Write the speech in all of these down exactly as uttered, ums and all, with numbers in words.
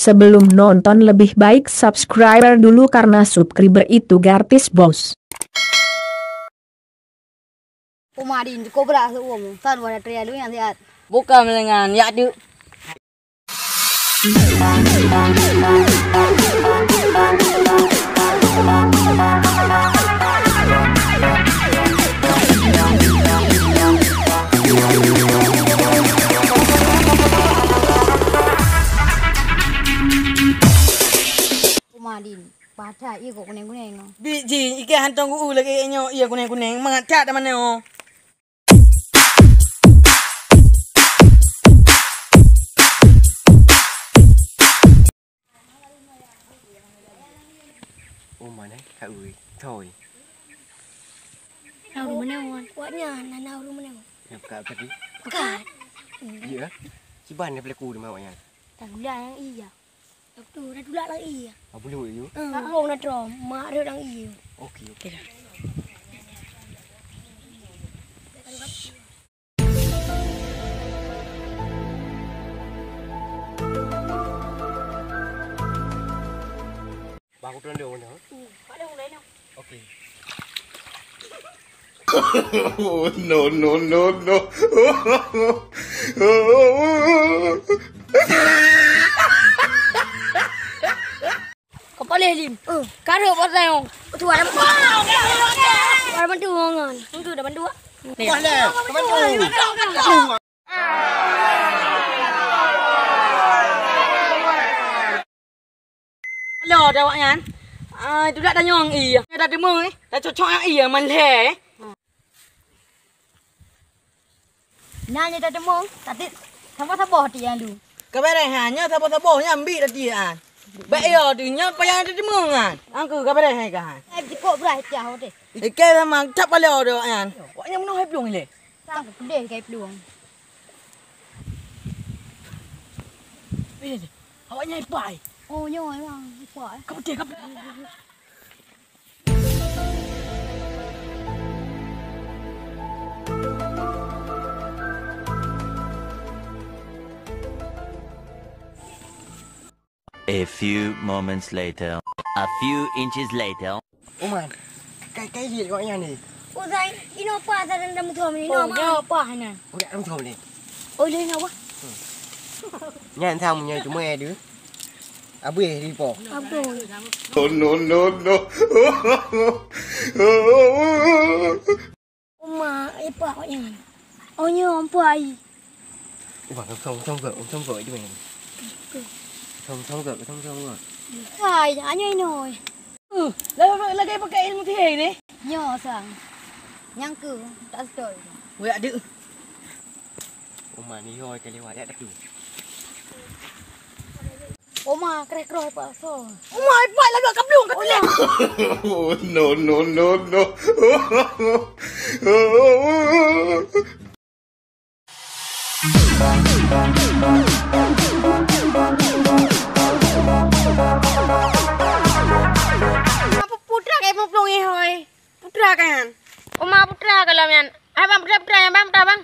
Sebelum nonton, lebih baik subscriber dulu karena subscriber itu gratis, Bos. Uma Din, kobra seuuem, tan wadah teuria lu nyang siat. Buka melengan, yak tu. Uma Din, pacat ié kok kuneng-kuneng. Biji, iké hantong geu lagèe nyoe ié kuneng-kuneng, mangat that mana oh. Oh, mana ka ui? Thoi. Na ureueng meunyoe. Awak nyan na, na ureueng meunyoe. Nyan peugah tadi? Peugah. Iya. Kiban na pelaku di awak nyan? Tagula nyang iya. Betul, na tulak lagi iya. Ah, boleh buat you? Hmm. Mak rot lagi iya. Okey, okey. Bang, aku turun dulu, mana? Okey. Oh, no, no, no, no. Kepala Lim. Eh. Karep pasal nyoe. Tu ada. Ada bantu ngon. Itu dah bantu. Wah, dah. Bantu. Lo dah awak nyan. Ah, itu dak tanyong iya. Dah temu eh. Dah cocok yang iya man lé. Nyan nyoe tateumeung, tapi saboh-saboh tiek nyan lu. Ka beureh ha, nyoe saboh-saboh nyan ambiek dah tiek nyan. Bèk yo teuh nyoe payah tateumeung nyan. Angku ka beureh hai ka hai. Eh, jikok beurai tiah ho teh. Iké sama cap pala awak nyan. Awak nyan meunoe hai plueng ilèe. Sang keudeh kai plueng. Eh, awak nyan ipai. Oh, nyoe memang ipai. Ka beutôi, ka beutôi. A few moments later. A few inches later. Uma, kai, kai jeuet awak nyan ni. Oh, Zai, inoe paih Zai dan Muthom ni, inoe ma. Nyoe paih nyan. Oh, dak Muthom ni. Oh, lé nyoe apa? Nyan sama nyoe cuma ada. Abis di po. Abis. No, no, no, no. Uma, ipak awak nyan. Oh, nyoe ampai. Wah, song, song, song, song, song, itu main. Song, song, song, song, song. Hai, hanya inoe. Uh, lagi, lagi pakai ilmu sihir ni. Nyoe sang. Nyang ke, tak setor. Weh, aduh. Uma ni hoi ka lewat, ya, tapi. Oma, kreh-kroh ipak so. Oma, ipak lagak kablong ka teulek. No, no, no, no. Apa putra kayak muplong eh, hoi? Putra kan? Oma, putra kalau nyan. Hai bang, putra, putra nyan bang, putra bang.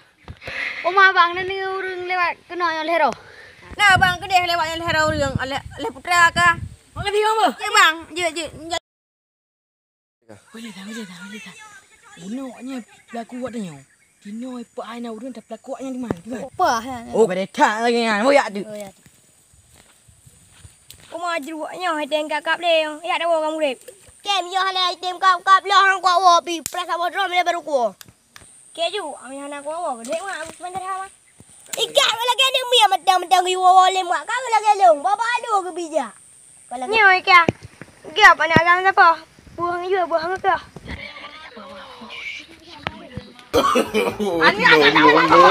Uma bang, na neue ureueng lewat keunoe nyoe lhèe droe. Na bang, keudeh lewat nyoe lhèe droe ureueng, lhèe, lhèe putra ka. Makasih bang, bang. Jeuet bang, jeuet, jeuet. Boleh tak, boleh tak, boleh tak. Bunoe nyoe pelaku buat tanyoe. Kinoe peuhai na ureueng tapeulaku nyan di mana? Pah nyan. Oh, pada that lagi nyan. Oh, ya tu. Oh, ya tu. Uma jruwak nyoe hai tem kap-kap lé. Ya dah woe kamu dek. Kem yo halai tem kap-kap lah hang kuat woe pi. Prasa bodrom lé baru kuah. Keju, ami hana kuah woe. Dek mak, aku sebentar ha, Mak. Ikat lagi ada mi matang-matang iwoe woe lé mak. Kau lagi long. Baba alu ke bijak. Nyoe ka. Gap aneuk agam sapo? Buah ngeujue, buah ngeukah. Aneuk agam sapo?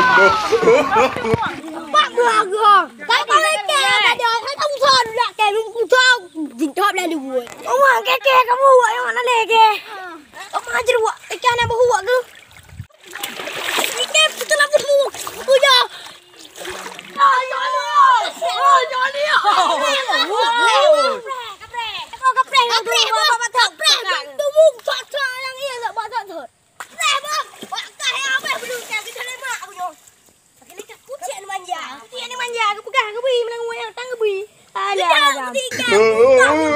Pak buah gua. Kai pakai ke ada. Kai tahu son dak ke lu kusong. Jintop lalu buat. Oma keke kamu buat yang mana lagi? Oma ajar buat ikan apa buat tu? Ikan betul aku buat. Punya. Dah, dah.